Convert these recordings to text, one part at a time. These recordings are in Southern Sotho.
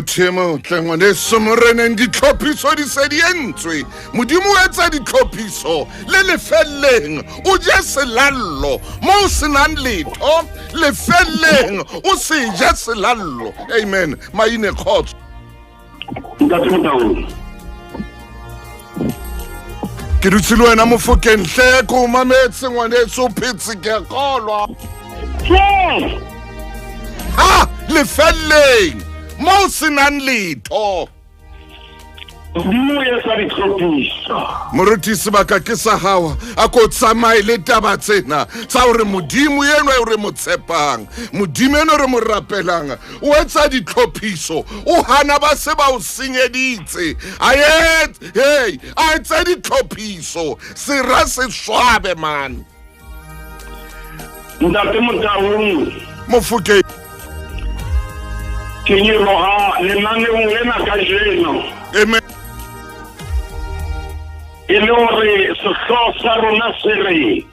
Moruti e motle ngwaneso moreneng, ditlhophiso di se di entswe. Modimo o etsa ditlhophiso le lefelleng, o je selallo mo o senang letho, lefelleng o se je selallo. Amen. Maine kgotso. Ntate Motaung. Ke dutse le wena mofokeng hle, ko o mametse ngwaneso, o phetse ke a kgolwa. Ha lefelleng mo o senang letho. Modimo o etsa ditlhophiso. Moruti, sebaka ke sa gago, a ko tsamaye le taba tsena tsa gore Modimo eno e re mo tshepang, Modimo eno re mo rapelang, o etsa ditlhophiso, o hana ba se ba o senyeditse. A hey, a etse ditlhophiso, sera se swabe man. Ntate Motaung. Mofokeng. Ke nyoloha lenaneong lena kajeno. Amen. E le hore sehlooho sa rona se re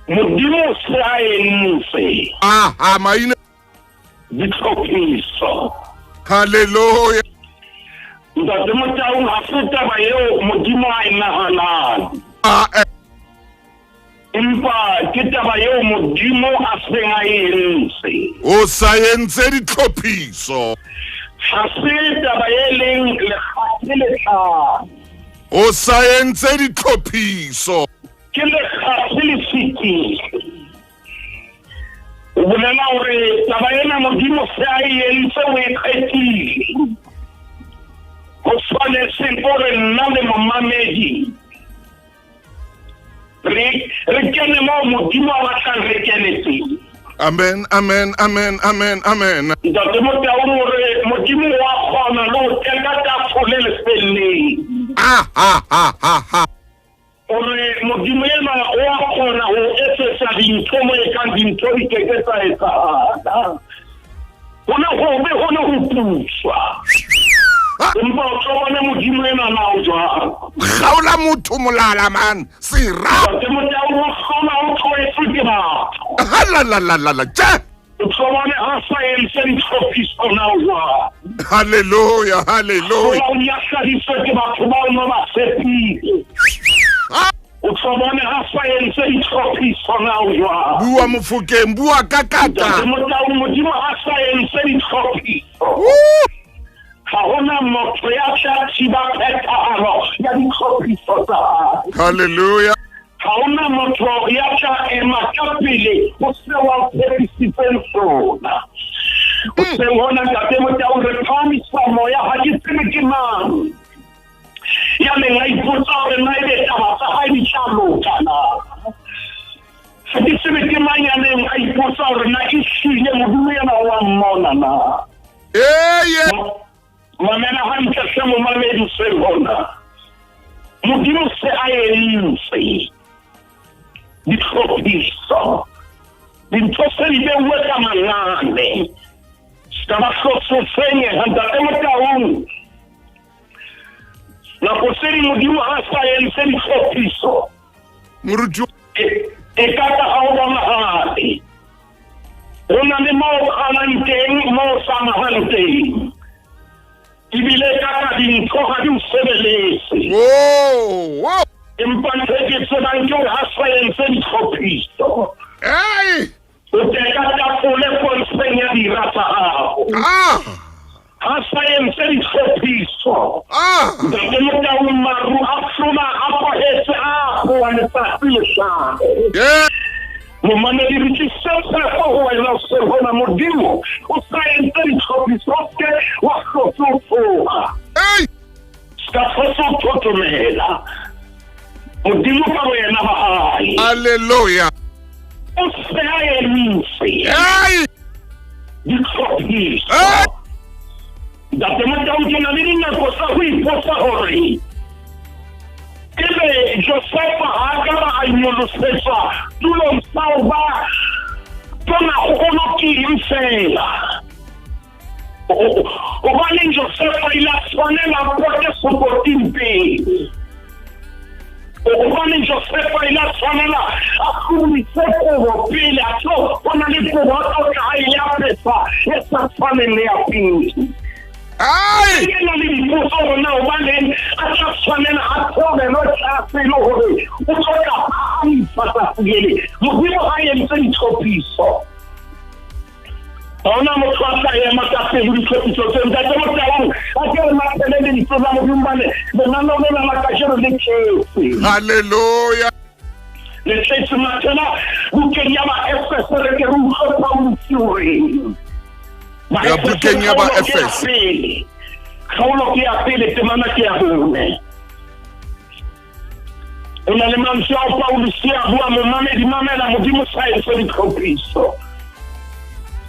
Modimo se a entse. Aha, maina. Ditlhophiso. Hallelujah. Ntate Motaung, ha se taba eo Modimo a e nahanang. Ah, eh. Empa ke taba eo Modimo a seng a e entse. O sa entse ditlhophiso. Ha se taba e leng lekgathe le tlang. O sa entse ditlhophiso. Ke lekgathe le fetile. O bolela hore taba ena Modimo se a e entse, o e qetile. Ho tshwanetse hore nna le momamedi re re kene moo Modimo a batlang re kene teng. Amen, amen, amen, amen, amen. Ntate Motaung o re Modimo wa kgona le ho teka tafole lefelleng. Ah, ha, ha, ha, ha. O re Modimo enwa o a kgona ho etsetsa dintho mo e kang dintho di ke ke tsa etsahala. Ho ne hobe, ho ne ho putswa. Empa o tlo bona Modimo enwa na o jwang. Kgaola motho molala man, sera. Ntate Motaung o hlola o tlohetswe ke batho. Halalalala, tje. O tlo bone ha sa entse ditlhophiso na o jwang. Hallelujah, hallelujah. Hlola o nyahladiswe ke batho bao no ba tshepile. O tlo bone ha sa entse ditlhophiso na o jwang. Bua Mofokeng, bua ka kata. Ntate Motaung, Modimo ha sa entse ditlhophiso. Ha hona motho ya tla thiba phethahalo ya ditlhophiso tsa hae. Hallelujah. Ha hona motho ya tla ema ka pele ho seo a tshepisitseng sona. Hoseng hona Ntate Motaung re phahamisa moya, ha ke tsebe ke mang ya neng a ipotsa hore na ebe taba tsa hae di tla loka na. Ha ke tsebe ke mang ya neng a ipotsa hore na ehlile Modimo yena wa mmona na. Ee. Mamela hantle hle momamedi se hona. Modimo se a entse ditlhophiso, dintho se di beuwe ka manane, se ka ba hlotse senyeha. Ntate Motaung, nako tse ding Modimo ha sa entse ditlhophiso, Moruti e ka ka ha o bonahale. Ho na le moo o qalang teng, moo o tsamayang teng. Ebile ka ka dintho ha di o sebeletse. Whoa, whoa. Empa ntho e ke tsebang ke hore ha sa entse ditlhophiso. Hey! O teka tafole pontsheng ya dira tsa gago. Ah! Ha sa entse ditlhophiso. Ah! Ntate Motaung, maru a hlola a kwahetse a goa letsatsi le hlahe. Yeah. Momamedi, re tlise tshepo ho wena hoseng hona. Modimo o sa entse ditlhophiso, o seke wa hlotse o tsoha. Hey! Se ka hlotse o thothomela. Modimo ka boyena ba hae. Hallelujah. O se a entse. Hey! Ditlhophiso. Hey! Ntate Motaung, ke na le dinako tsa ho ipotsa hore ebe Josefa ha a ka ba a nyolosetswa tulong sa ho ba tonakgolo ke eng fela. Hobaneng Josefa ile a tshwanela a pote sekoting pele? Gobane Josefa ile a tshwanela a hlobodise kobo pele a tlo bona le kobo a tlo tla a e apesa e sa tshwaneng le ya pele. Ai! Ke na le dipotso gore na gobaneng a tla tshwanela a theolelwe tlase e le gore o tlo tla phahamisa tsatsi lele. Modimo ga entse ditlhophiso. Ga ona motho a tla ema ka pele ditlhophiso tse. Ntate Motaung, a ke re mathele lentswe la Modimo bane lenaneo lena la kajeno le tletse. Halleluja. Le tletse. Mathela bukeng ya Baefese re ke re utlwe Pauluse o reng. Ya bukeng ya Baefese. Pele. Kgaolo ke ya pele, temana ke ya bone. O na le mantswe ao Pauluse a bua, momamedi mamela, Modimo sa etse ditlhophiso.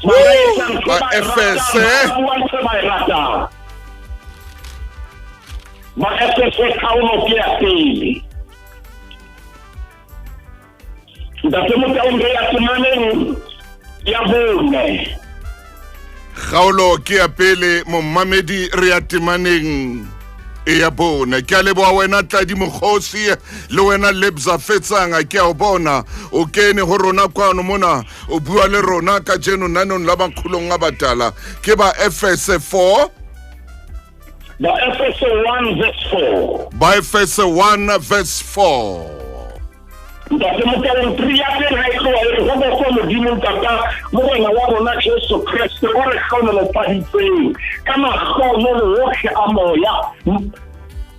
Baefese. Ba bua ba e ratang. Baefese kgaolo ke ya pele. Ntate Motaung, re ya temaneng ya bone. Kgaolo ke ya pele, momamedi, re ya temaneng e ya bone. Ke a leboha wena Tladi Mokgosi le wena Lebza Fetsang, ke a o bona o kene ho rona kwano mona, o bua le rona kajeno nanong la makgolong a batala. Ke ba Efese 4. Baefese 1 verse 4. Baefese 1 verse 4. Ntate Motaung, 3 ya teng ha e tloha e re ho bokwe Modimo Ntata Morena wa rona Jesu Kreste o re hlohonolofaditseng ka mahlohonolo wohle a moya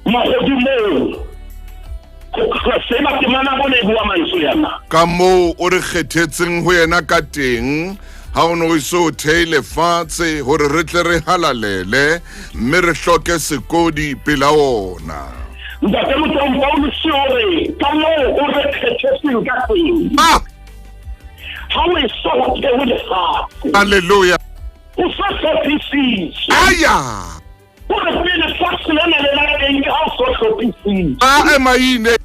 mahodimong ho Kreste. Eba temana bone e bua mantswe yana. Ka moo o re kgethetseng ho yena ka teng ha o ne o eso thehe lefatshe, hore re tle re halalele mme re hloke sekodi pela ona. Ntate Motaung, Pauluse o re ka moo o re kgethetseng ka teng. Ha o eso ho thehe lefatshe. Halleluja. O sa hlophisitswe. Aya! O re pele lefatshe lena le la teng ke ha o so hlophisitswe. A emaine.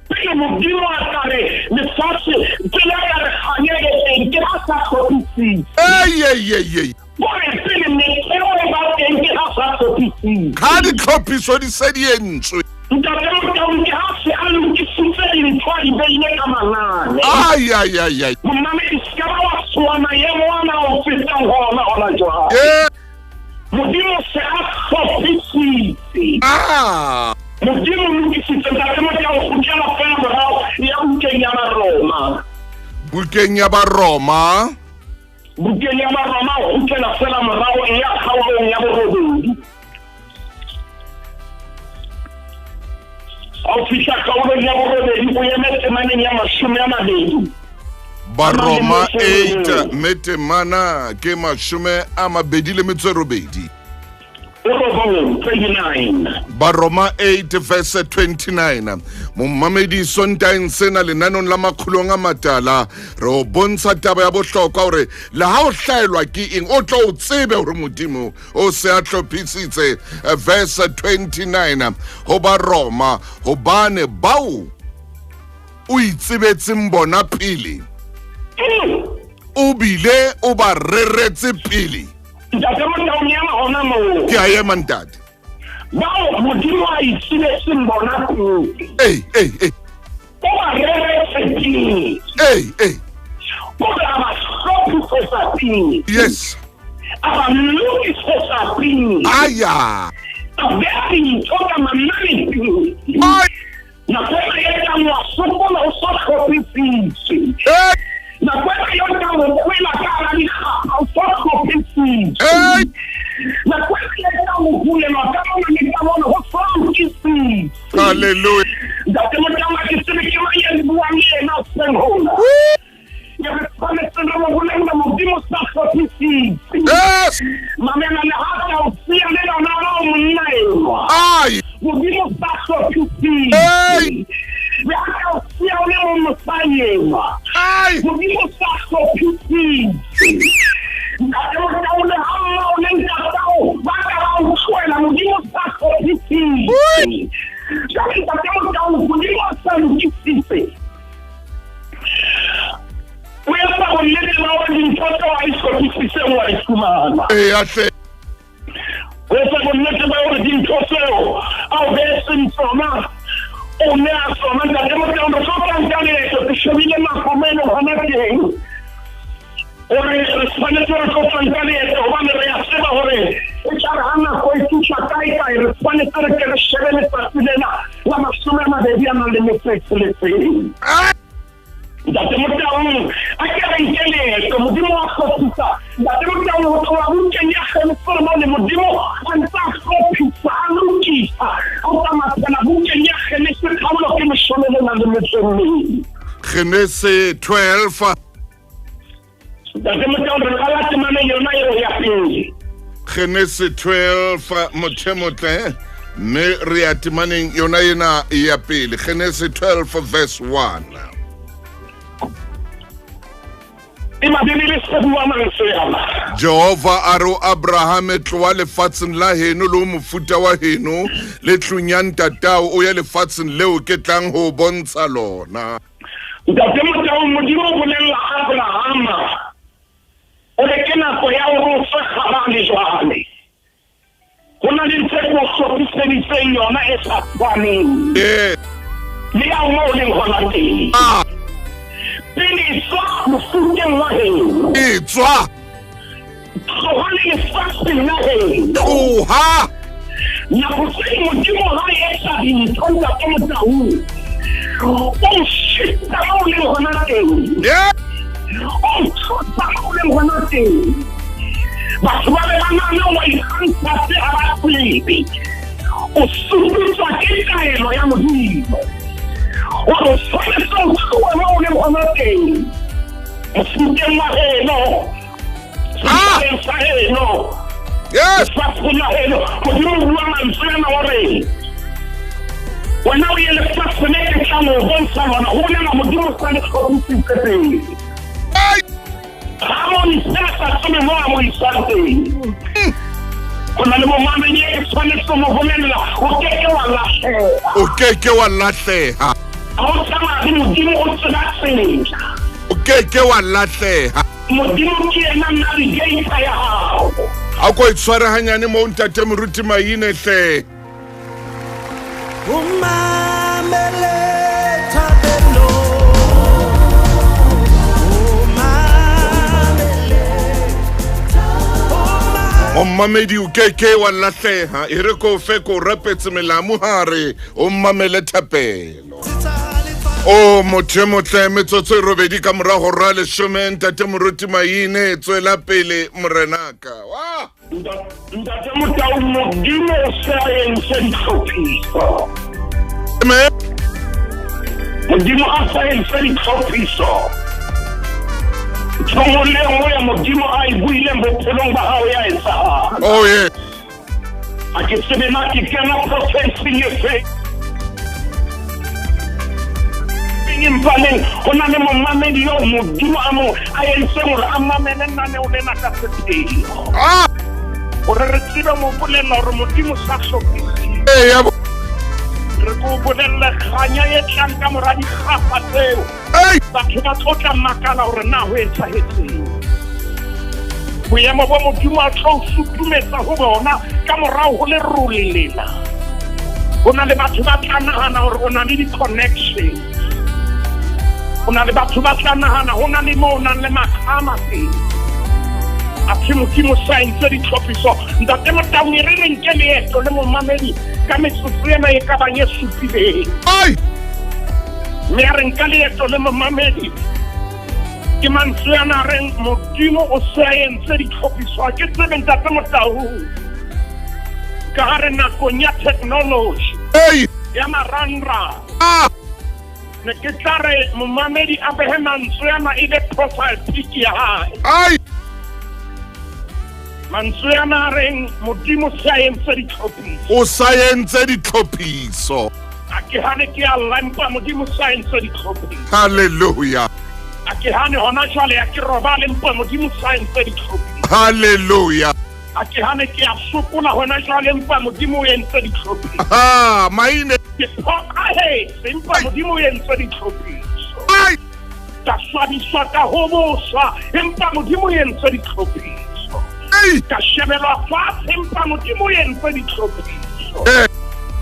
Pele Modimo a ka re lefatshe pele a ka re kganya e teng ke ha sa hlophisitswe. Ei, ei, ei, ei. O re pele metheo e ba teng ke ha sa hlophisitswe. Ha ditlhophiso di se di entswe. Ntate Motaung, ke ha se a lokisitse dintho a di beile ka manane. Ai, ai, ai, ai. Momamedi, se ka ba wa tshoha maemo ana a o fetang ho ona hona jwale. Modimo se a hlophisitse. Modimo o lokisitse. Ntate Motaung, kgutlela fela morao ya bukeng ya Baroma. Bukeng ya Baroma. Bukeng ya Baroma, o kgutlela fela morao ya kgaolong ya borobedi. Ha o fihla kgaolong ya borobedi, o eme temaneng ya 20. Baroma 8 mme temana ke 28. Robong, 29. Baroma 8 verse 29. Momamedi, Sontaeng sena lenanong la makgolong a matala re o bontsha taba ya bohlokwa hore le ha o hlaelwa ke eng o tlo o tsebe hore Modimo o se a hlophisitse. Verse 29 ho Baroma, hobane bao o itsebetseng bona pele o bile o ba reretse pele. Ntate Motaung, ema hona moo. Ke a ema ntate. Bao Modimo a itsebetseng bona pele. Ei, ei, ei. O ba reretse pele. Ei, ei. O ba ba hlophisetsa pele. Yes. A ba lokisetsa pele. Aya. A beha dintho ka manane pele. Ai. Nako ena e tlang wa sokola o sa hlophisitswe. Ei. Nako ena e tlang o kwela ka hara dikgapha o sa hlophisitswe. Ei. Nako ena e tlang o hulelwa ka mona le ka mona ho sa lokisitswe. Hallelujah. Ntate Motaung, ha ke tsebe ke mang ya buang le yena hoseng hona. Ya re tshwanetse re mo bolelle Modimo sa hlophisitswe. Yes. Mamela le ha ka o siya le lona la o monna enwa. Ai. Modimo sa hlophisitswe. Ei. Le ha ka o siya o le mong mosadi enwa. Ai. Modimo sa hlophisitswe. Ntate Motaung, le ha mmao le ntatao ba ka ba o tlohela, Modimo sa hlophisitswe. Jwale ntate Motaung, Modimo sa lokisitse. O etsa bonnete ba hore dintho tseo a di hlophisitseng wa di fumana. Eya hle. O etsa bonnete ba hore dintho tseo a o behetseng tsona O nea sona ntate Motaung re tlo tla nka leeto ke shebile nako mo e leng gona teng gore re tshwanetse re tlo tla nka leeto gobane re a tseba gore e tla re ga nako e fitlha kae kae re tshwanetse re ke re shebe letsatsi lena la 20 a nang le metso e tsheletseng. Ntate Motaung, a ke re nke leeto. Modimo wa hlophisa. Ntate Motaung, ho tloha bukeng ya Genese re bone Modimo a ntse a hlophisa, a lokisa. Ho tsamaya phela bukeng ya Genese kgaolo ke leshome le nang le metso e mmedi. Genese 12. Ntate Motaung, re qala temaneng yona eo ya pele. Genese 12 mothemotle mme re ya temaneng yona ena ya pele. Genese 12 verse 1. Ema Bibele se bua mantswe ana. Jehova a re ho Abrahame, tloha lefatsheng la heno le ho mofuta wa heno le tlung ya ntatao, o ye lefatsheng leo ke tlang ho o bontsha lona. Ntate Motaung, Modimo o bolella Abrahama o re ke nako ya hore o tswe Harane jwale. Ho na le ntho e ke o hlophiseditseng yona e sa tshwaneng le ya mo o leng hona teng. Pele tswa mofuteng wa heno. Etswa. Tloha le lefatsheng la heno. Tloha. Nako tse Modimo ha etsa dintho ntate Motaung, o shifta mo o leng hona teng. O tlosa mo o leng hona teng. Batho ba be ba nahana wa ikgantsha se ha ba tsebe. O sututswa ke taelo ya Modimo. Gore o tshwanetse o tlohe mo o leng hona teng. Mofuteng wa heno. Setjhabeng sa heno. Yes. Lefatsheng la heno. Modimo o bua mantswe ana o re wena o ye lefatshe le ke tlang ho bontsha lona. Ho bolela Modimo o sa le hlophisitse pele. Ai. Ha mo ntsha sa tsebe mo a mo isang teng. Ho na le momamedi e tshwanetse mo bolella o ke ke wa lahleha. O ke ke wa lahleha. Ha o tsamaya le Modimo o tseba tsela. O ke ke wa lahleha. Modimo ke yena navigator ya hao. A ko e tshware hanyane moo ntate Moruti Maine hle. Mommamedi o ke ke wa lahleha e re ko fe ko rapetse melamu hare o mmamele thapelo. O motho e motle metsotso e robedi ka morago ra leshome ntate Moruti Maine tswela pele morenaka wa Ntate Motau Modimo o se a entse ditlhophiso. Amen. Modimo a sa entse ditlhophiso. Ntho nngwe le nngwe ya Modimo a e buileng bophelong ba hao ya etsahala. Oh yeah. Ha ke tsebe na ke kena profenseng e feng empa neng ho na le momamedi eo Modimo a mo a entseng hore a mamele naneo lena ka sepheo. Hore re tsebe mo bolella hore Modimo sa hlophisitse. Re ko bolelle kganya e tlang ka mora dikgafa tseo. Batho ba tlo tla makala hore na ho etsahetseng. Boemo bo Modimo a tlo sutumetsa ho bona ka morao ho lerole lena. Ho na le batho ba tla nahana hore o na le di-connection. Ho na le batho ba tla nahana ho na le moo o nang le makgama teng. Athe Modimo sa entse ditlhophiso. Ntate Motaung e re re nke leeto le momamedi ka metsotso ena e ka bang e supileng. Mme a re nka leeto le momamedi ke mantswe ana a reng Modimo o se a entse ditlhophiso. Ha ke tsebe ntate Motaung ka ha re nakong ya technology ya marangrang. Ne ke tla re momamedi a behe mantswe ana e be profile pic ya hae. Mantswe ana a reng Modimo se a entse ditlhophiso. O sa entse ditlhophiso. A ke hane ke a lla empa Modimo sa entse ditlhophiso. Hallelujah. A ke hane hona jwale a ke robale empa Modimo sa entse ditlhophiso. Hallelujah. A ke hane ke a sokola hona jwale empa Modimo o entse ditlhophiso. Ha maine. Ke phokahetse empa Modimo o entse ditlhophiso. Ai. Ka swabiswa ka hoboswa empa Modimo o entse ditlhophiso. Ai. Ka shebelwa fatshe empa Modimo o entse ditlhophiso.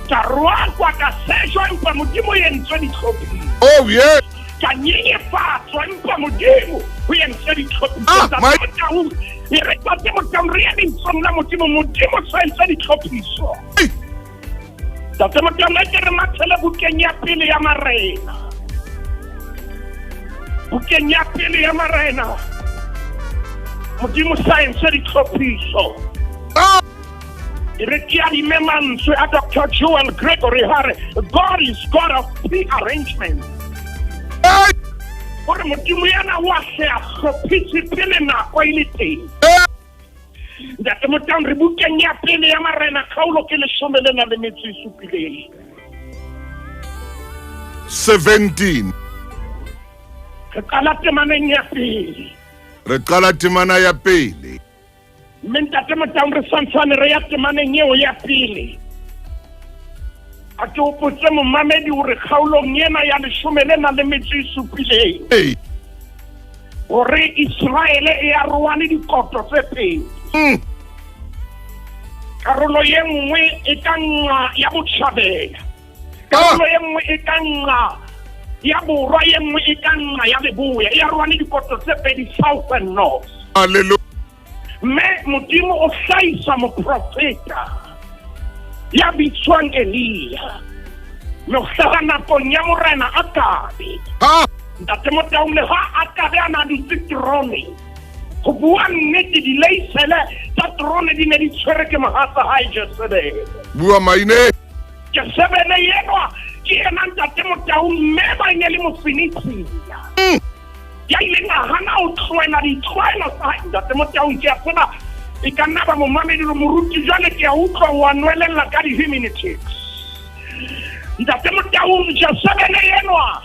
Ka roakwa, ka sejwa, empa Modimo o entswe ditlhophiso. Oh yeah. Ka nyenyefatswa, empa Modimo o entswe ditlhophiso. Ah, Ntate my- Motaung, e re Ntate Motaung, re ye lentsweng la Modimo, Modimo o sa entse ditlhophiso. Hey. Ntate Motaung, a ke re mathele bukeng ya pele ya Marena. Bukeng ya pele ya Marena. Modimo sa entse ditlhophiso. Ah. E re ke adime mantswe a Dr. Joel Gregory ha re, God is God of pre-arrangement. Hey. Hore Modimo yena wa hle a hlophise pele nako e le teng. Hey. Ntate Motaung, re bukeng ya pele ya Marena, kgaolo ke leshome le nang le metso e supileng. 17. Re qala temaneng ya pele. Re qala temana ya pele. Mme Ntate Motaung, re santshane re ya temaneng eo ya pele. A ke hopotse momamedi hore kgaolong ena ya leshome le nang le metso e supileng. Hey. Hore Israele e arohane dikoto tse pedi. Karolo ye nngwe e ka nqa ya botjhabela. Karolo ye nngwe e ka nqa ya borwa, ye nngwe e ka nqa ya leboya. E arohane dikoto tse pedi, south and north. Hallelujah. Mme Modimo o hlahisa moprofeta ya bitswang Elia. Mme o hlaha nakong ya morena Akabe. Ha. Ntate Motaung, le ha Akabe a na dutse teroneng, ho bua nnete, dileisele tsa terone di ne di tshwere ke mohatsa hae Jesebele. Bua maine. Jesebele enwa ke yena Ntate Motaung, mme ba ne le Mofenisia. Ya ileng a hana ho tlohela ditlwaelo tsa hae. Ntate Motaung, ke a tseba e ka nna ba momamedi le moruti, jwale ke a utlwa wa nwelella ka di-hermeneutics. Ntate Motaung, Jesebele enwa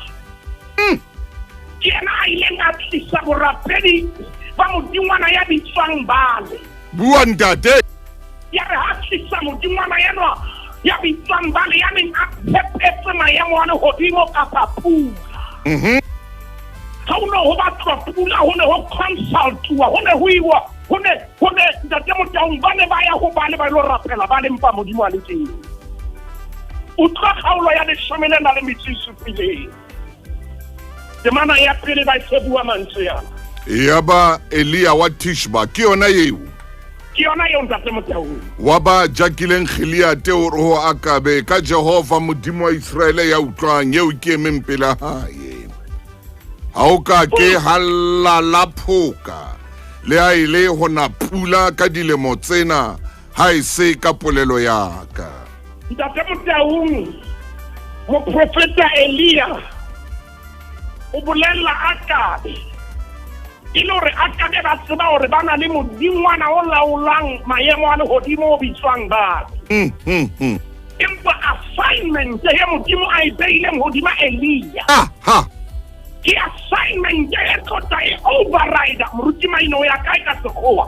ke yena a ileng a tlisa borapedi ba modingwana ya bitswang Baale. Bua ntate. Ya re ha tlisa modingwana enwa ya bitswang Baale, ya neng a phepetse maemo a lehodimo kapa pula. Ha ho ne ho batlwa pula, ho ne ho consultuwa, ho ne ho iwa, ho ne, ho ne, Ntate Motaung, ba ne ba ya ho Baale ba ilo rapela, ba le mpa Modimo a le teng. Utlwa kgaolo ya leshome le nang le metso e supileng. Temana ya pele ba e bua mantswe ana. Yaba Elia wa Tishba, ke yona eo. Ke yona eo Ntate Motaung. Wa ba jakileng Gileade o re ho Akabe, ka Jehova Modimo wa Iseraele ya utlwang, eo ke emeng pela hae. Ha o ka ke ha lla phoka, le ha e le ho na pula ka dilemo tsena, ha e se ka polelo ya ka. Ntate Motaung, moprofeta Elia o bolella Akabe, e le hore Akabe ba tseba hore ba na le modingwana o laolang maemo a lehodimo o bitswang Baale. Empa assignment ya Modimo a e beileng hodima Elia. Ha. Ke assignment e tlotla e override moruti Maine o ya kae ka sekgowa.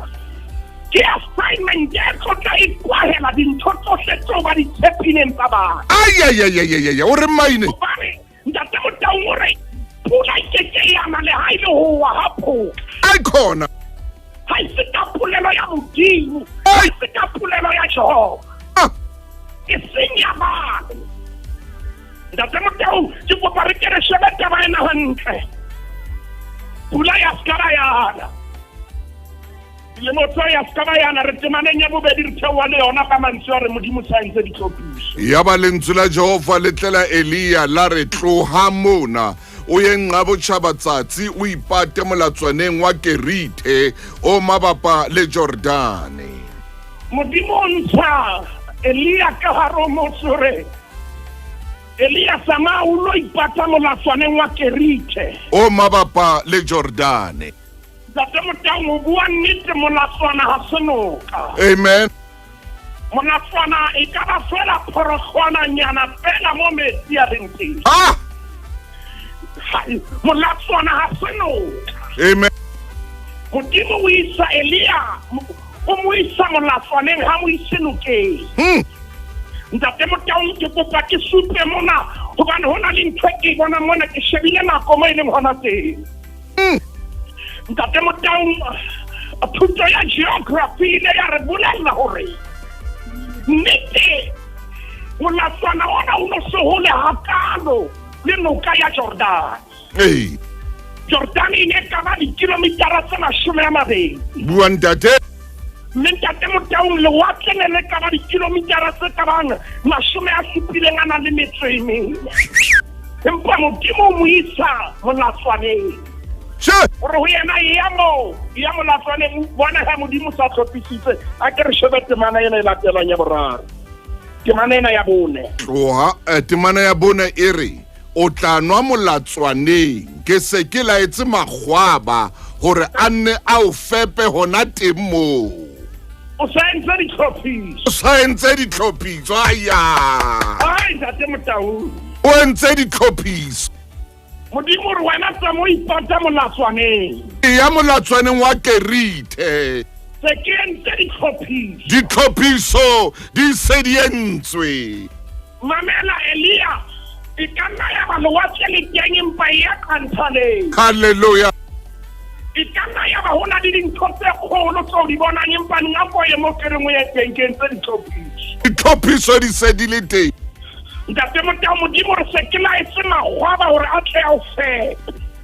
Ke assignment e tlotla e kwahela dintho tsohle tseo ba di tshepileng tsa batho. Ai, ai, ai, ai, ai, ai, o re Maine. Hobane Ntate Motaung o re pula e keke ya na le ha e le ho wa ha phoka. Ai khona. Ha e se ka polelo ya Modimo. Ai. Ha e se ka polelo ya Jehova. Ah. E seng ya batho. Ntate Motaung, ke kopa re ke re shebe taba ena hantle. Pula ya ska ba yana. Dilemo tsa ya ska ba yana, re temaneng ya bobedi re theoha le yona ka mantswe a re Modimo sa entse ditlhophiso. Yaba lentswe la Jehova le tlela Elia la re, tloha mona, o ye nqa botjhabatsatsi, o ipate molatswaneng wa Kerithe o mabapa le Jordane. Modimo o ntsha Elia ka hare ho motse o re, Elia tsamaya o lo ipata molatswaneng wa Kerithe o mabapa le Jordane. Ntate Motaung, o bua nnete, molatswana ha se noka. Amen. Molatswana e ka ba fela phorohlwananyana fela mo metsi a leng teng. Ah! Molatswana ha se noka. Amen. Modimo o isa Elia, o mo isa molatswaneng, ha mo ise nokeng. Ntate Motaung, ke kopa ke supe mona, hobane ho na le ntho e ke e bonang mona, ke shebile nako mo e leng hona teng. Ntate Motaung, thuto ya geography ile ya re bolella hore nnete Molatswana ona o no se hole hakalo le noka ya Jordan. Ee. Jordan e ne e ka ba dikilomitara tse 20. Bua ntate. Mme ntate Motaung, lewatle ne le ka ba dikilomitara tse ka bang 74 a nang le metso e mene. Empa Modimo o mo isa molatswaneng. Gore ho yena e ya moo, e ya molatswaneng, bona ha Modimo sa hlophisitse. A ke re shebe temana ena e latelang ya boraro. Temana ena ya bone. Tloha, temana ya bone e re, o tla nwa molatswaneng, ke se ke laetse makgwaba hore a nne a o fepe hona teng moo. O sa entse ditlhophiso. O sa entse ditlhophiso, aya. Ai, ntate Motaung. O entse ditlhophiso. Modimo re wena tsa mo ipata molatswaneng. Ya molatswaneng wa Kerithe. Se ke entse ditlhophiso. Ditlhophiso di se di entswe. Mamela Elia, e ka nna ya ba lewatle le teng empa e ya qanthaleng. Hallelujah. E ka nna ya ba ho na le dintho tse kgolo tseo di bonang empa nna ko ye mo ke reng o ye teng ke entse ditlhophiso. Ditlhophiso di se di le teng. Ntate Motao, Modimo re se ke laetse makgwaba hore a tle a o fepe.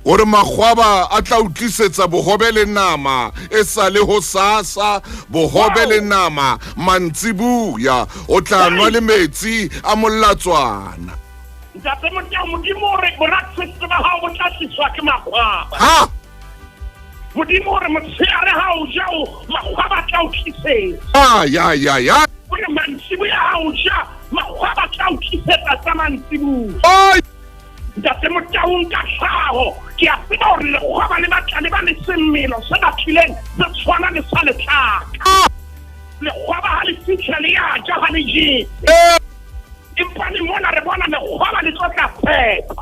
Hore makgwaba a tla o tlisetsa bohobe le nama e sa le hosasa, bohobe le nama mantsibuya, o tla nwa le metsi a molatswana. Ntate Motao, Modimo o re breakfast ba hao bo tla tliswa ke makgwaba. Ha! Modimo o re motshehare ha o ja o makgwaba tla o tlisetsa. Ah, ya, ya, ya. O re mantsibuya ha o ja makgwaba tla o tlisetsa tsa mantsibuya. Ai! Ntate Motaung, ka tlhaho ke a tseba hore lekgwaba le batla le ba le semmelo se batlileng se tshwana le sa letlaka. Lekgwaba ha le fitlha le ya ja ha le jese. Empa le mona re bona lekgwaba le tlo tla fepa.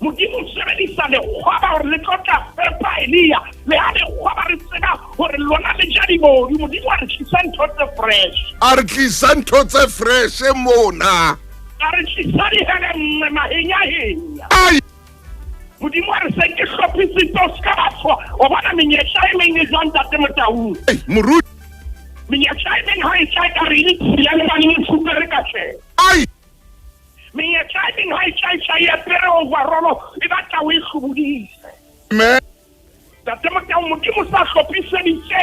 Modimo o sebedisa lekgwaba hore le tlo tla fepa Elia. Le ha lekgwaba re tseba hore lona le ja dibodu, Modimo a re tlisa ntho tse fresh. A re tlisa ntho tse fresh mona. A re tlisa dihele nngwe mahenyahenya. Ai! Modimo a re se ke hlophisitse o ska batho o bona menyetla e meng e jwang ntate Motaung. Ei, moruti. Menyetla e meng ha e tla e ka re e le tshila le baneng e fupere katleho. Ai! Menyetla e meng ha e tla e tla e apere overall e batla o e hlobodise. Amen. Ntate Motaung, Modimo sa hlophiseditse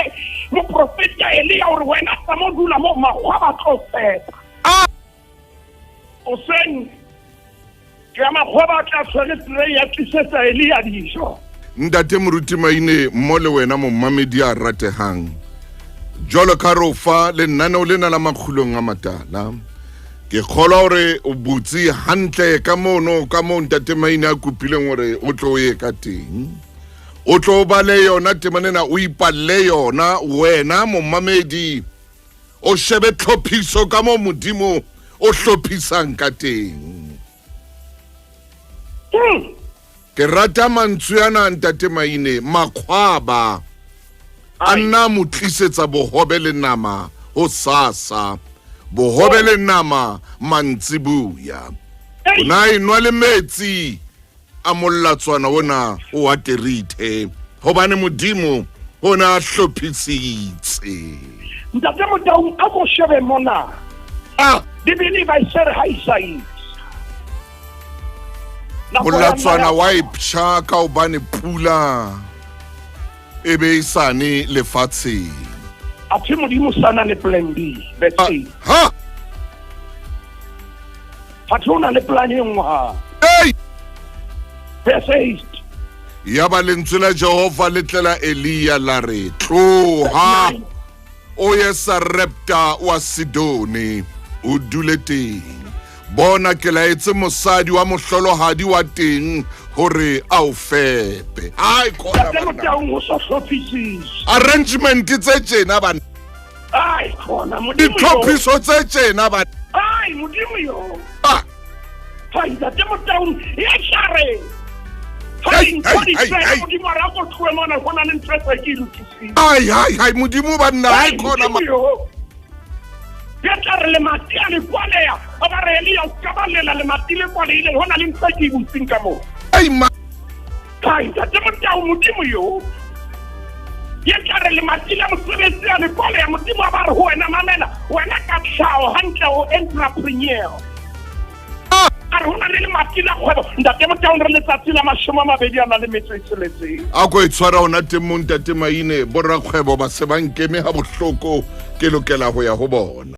moprofeta Elia hore wena tsa mo dula mo makgwa ba tlo fepa. Ah! Hoseng ke ya makgwa ba tla tshwere tray ya tlisetsa Elia dijo. Ntate Moruti Maine mmo le wena momamedi a ratehang, jwalo ka re o fa lenaneo lena la Makgulong a Matala, ke kgolwa hore o butse hantle ka mono ka moo Ntate Maine a kopileng hore o tlo o ye ka teng. O tlo bale yona temana ena, o ipalle yona wena momamedi, o shebe tlhophiso ka moo Modimo o hlophisang ka teng. Ke rata mantswe ana Ntate Maine, makgwaba a nna mo tlisetsa bohobe le nama hosasa, bohobe le nama mantsibuya. O na e nwa le metsi a mollatswana ona o wa Kerithe, hobane Modimo o na hlophisitse. Ntate Motaung, a ko shebe mona. Ah! Bibele ba e se re ha e sa itse. Molatswana wa e psha ka hobane pula e be e sane lefatsheng. Athe Modimo sa na le plan B, verse 8. Ha! Athe o na le plan e nngwe hape. Ei! Verse 8. Yaba lentswe la Jehova le tlela Elia la re, tloha o ye Sarepta wa Sidone, o dule teng. Bona, ke laetse mosadi wa mohlolohadi wa teng hore a o fepe. Ai, khona Ntate banna. Motaung, ho sa hlophisiswe. Arrangement tse tjena banna. Ai, khona, Modimo yo. Ditlhophiso tse tjena banna. Ai, Modimo yo. Ah. Hai, Ntate Motaung, e tla re. Ai, Hai, ntho di ai, fela, ai. Modimo a re a ko tlohe mona, ho na le ntho e se ke e lokisitse. Ai, ai, ai, Modimo banna, ai khona Modimo yo. Ke tla re lemati a le kwaleha, a ba re Elia, o ka balela lemati le kwalehileng, ho na le ntho e ke e butseng ka moo. Ai, ma. Hai, Ntate Motaung, Modimo yo. Ke tla re lemati la mosebetsi a le kwaleha, Modimo a ba re ho wena, mamela, wena ka tlhaho hantle. hantle o entrepreneur. A re ho na le lemati la kgwebo. Ntate Motaung, re letsatsi la 26. A ko e tshwara hona teng mo, ntate Maine. Borakgwebo ba se ba nkeme ha bohloko, ke lokela ho ya ho bona.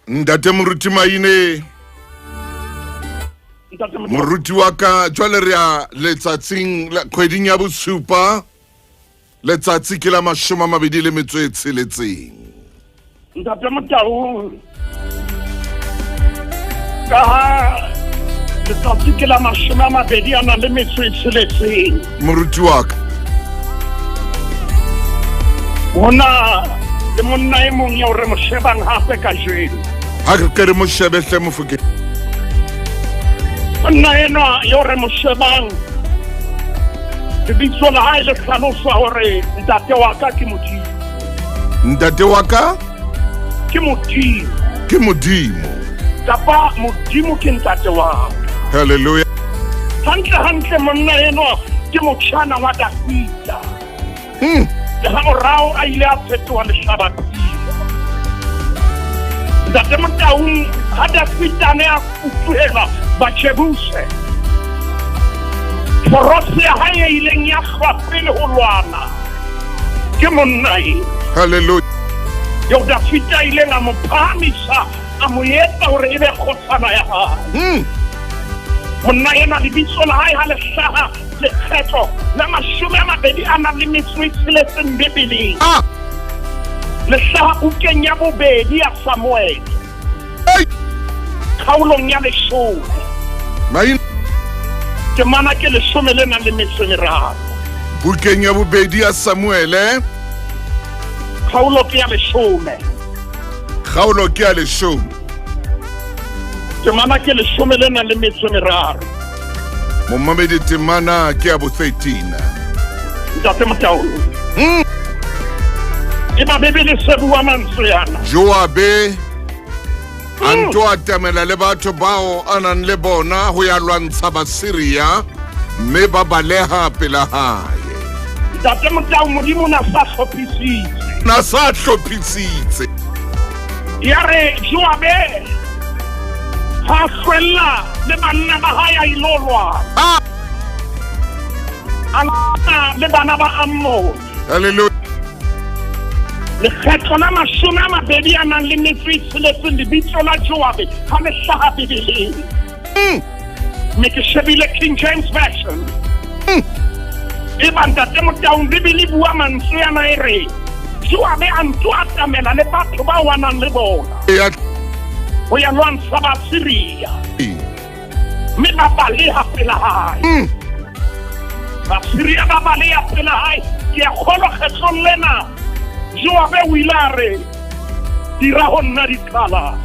Ntate Moruti Maine, Ntate Motaung. Moruti wa ka, jwale re ya letsatsing kgweding ya bosupa, letsatsi ke la 26. Ntate Motaung, ka ha letsatsi ke la 26, Moruti wa ka, hona le monna e mong eo re mo shebang hape kajeno. Ha re ke re mo shebe hle, Mofokeng. Monna enwa eo re mo shebang, lebitso la hae le hlalosa hore ntate wa ka ke Modimo. Ntate wa ka ke Modimo. Ke Modimo. Kapa Modimo ke ntate wa ka. Hallelujah. Hantle hantle monna enwa ke motjhana wa Dafita. Le ha morao a ile a fetoha lehlabaphio. Ntate Motaung, ha Dafita a ne a futuhela Bajebuse, forose ya hae e ileng ya hlwa pele ho lwana ke monna e. Hallelujah. Eo Dafita a ileng a mo phahamisa, a mo etsa hore e be kgosana ya hae. Monna ena lebitso la hae ha le hlaha lekgetlo la 26 Bibeleng. Le hlaha bukeng ya bobedi ya Samuel. Kgaolong ya 10. Maine. Temana ke 13. Bukeng ya bobedi ya Samuele. Kgaolo ke ya 10. Kgaolo ke ya 10. Temana ke 13. Momamedi, temana ke ya bo 13. Ntate Motaung. E ba Bibele se bua mantswe ana. Joabe a nto atamela le batho bao a nang le bona ho ya lwantsha Basiria, mme ba baleha pela hae. Ntate Motaung, Modimo na sa hlophisitse. Na sa hlophisitse. Ya re Joabe ha hlwella le banna ba hae a ilo lwana. A lwana le bana ba Ammone. Hallelujah. Lekgetlo la 26 lebitso la Joabe ha le hlaha Bibeleng. Mme ke shebile King James Version. E ba ntate Motaung, Bibele bua mantswe ana e re Joabe a nto atamela le batho ba wanang le bona ho ya lwantsha Basiria, mme ba baleha pela hae. Basiria ba baleha pela hae. Ke a kgolwa kgetlong lena Joabe o ile a re dira ho nna diqala.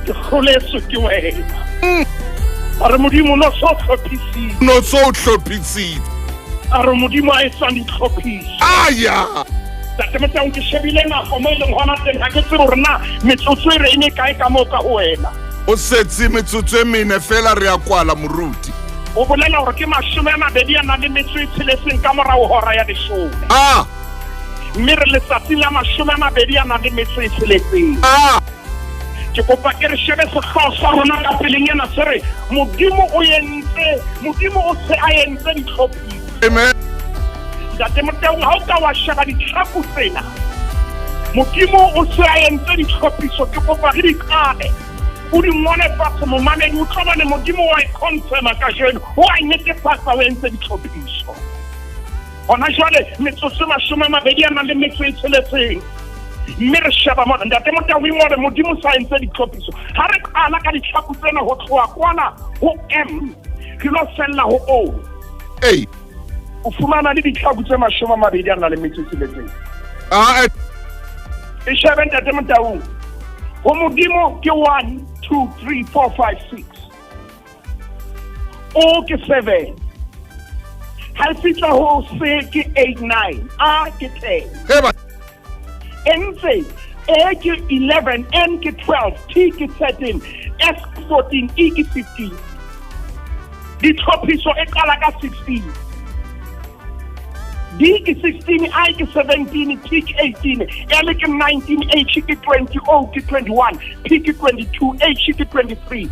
Ke hloletswe ke wena. A re Modimo no so hlophisitse. No so hlophisitse. A re Modimo a etsang ditlhophiso. Aya. Ntate Motaung, ke shebile nako mo e leng hona teng, ha ke tsebe hore na metsotso e re e mekae ka moo ka ho wena. O setse metsotso e mene fela re a kwala, moruti. O bolela hore ke 26 ka morao hora ya 10. Mme re letsatsi la 26. Ke kopa ke re shebe sehlooho sa rona ka pelenyana se re Modimo o entse, Modimo o se a entse ditlhophiso. Amen. Ntate Motaung, ha o ka wa sheba ditlhaku tsena, Modimo o se a entse ditlhophiso, ke kopa re di qale. O di ngole fatshe, momamedi, o tlo bone Modimo wa e confirma kajeno, o a netefatsa o entse ditlhophiso. Hona jwale metsotso 26. Mme re sheba mona, ntate Motaung, ngole Modimo sa entse ditlhophiso. Ha re qala ka ditlhaku tsena ho tloha kwana ho M, re lo fella ho O. O fumana le ditlhaku tse 26. E shebe ntate Motaung. Ho Modimo ke 1 2 3 4 5 6. O ke 7. Ha e fihla ho C ke 8 9. A ke 10. N C A ke 11, N ke 12, T ke 13, S ke 14, E ke 15. Ditlhophiso e qala ka 16. D ke 16, I ke 17, T ke 18, L ke 19, H ke 20, O ke 21, P ke 22, H ke 23,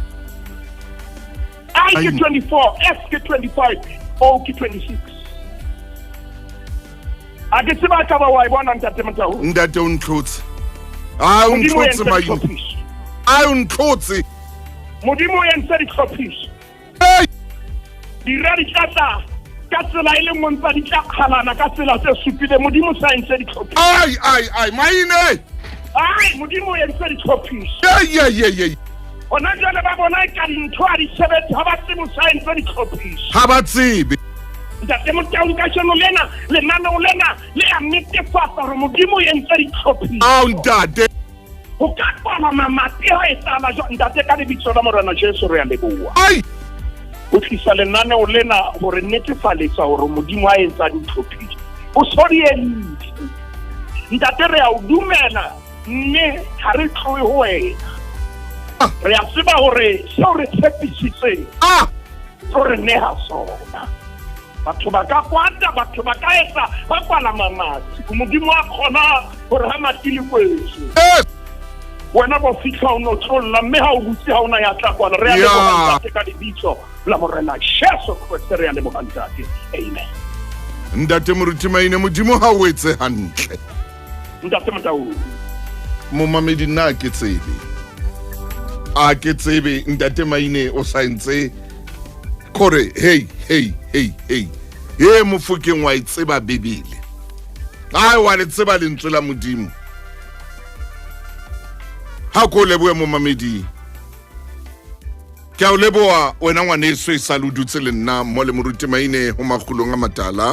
I ke 24, S ke 25, O ke 26. A ke tseba ka ba wa e bona ntate Motau. Ntate o ntlhotse. A o ntlhotse maine. A o ntlhotse. Modimo o entse ditlhophiso. Dira di tla tla ka tsela e le nngwe mpa di tla kgalana ka tsela tse supile. Modimo sa entse ditlhophiso. Ai ai ai maine. Ai Modimo o entse ditlhophiso. Ei ei ei ei. Hona jwale ba bona e ka dintho ha di sebetse ha ba tsebe sa entse ditlhophiso. Ha ba tsebe. Ntate Motaung kajeno lena lenaneo lena le a netefatsa hore Modimo o entse ditlhophiso. Ao ntate. Ho ka kwala mamati ha e tsala jwang ntate ka lebitso la Morena Jesu re a leboha. Ai. O tlisa lenaneo lena hore netefaletsa hore Modimo a etsa ditlhophiso. O so di entse. Ntate re a o dumela mme ha re tlohe ho wena. Ah. Re a tseba hore seo re tshepisitseng Ah. tlo re neha sona. Batho ba ka kwata, batho ba ka etsa, ba kwala mamati. Modimo a kgona gore ha mati le kwetswe. Yes. Wena bo fitlha o no tlolla mme ha o butse ha ona ya tla kwana. Re a Yeah. leboha ntate ka lebitso la Morena Jesu Kreste re a leboha ntate. Amen. Ntate Moruti Maine Modimo ha o etse hantle. Ntate Motaung. Momamedi nna ke tsebe. A ke tsebe ntate Maine o sa ntse kore hey hey hey hey. He mofokeng wa e tseba Bibele. Ai wa le tseba lentswe la Modimo. Ha ko lebohe momamedi. Ke a o leboha wena ngwaneso e sa le o dutse le nna mo le Moruti Maine ho makgulong a matala.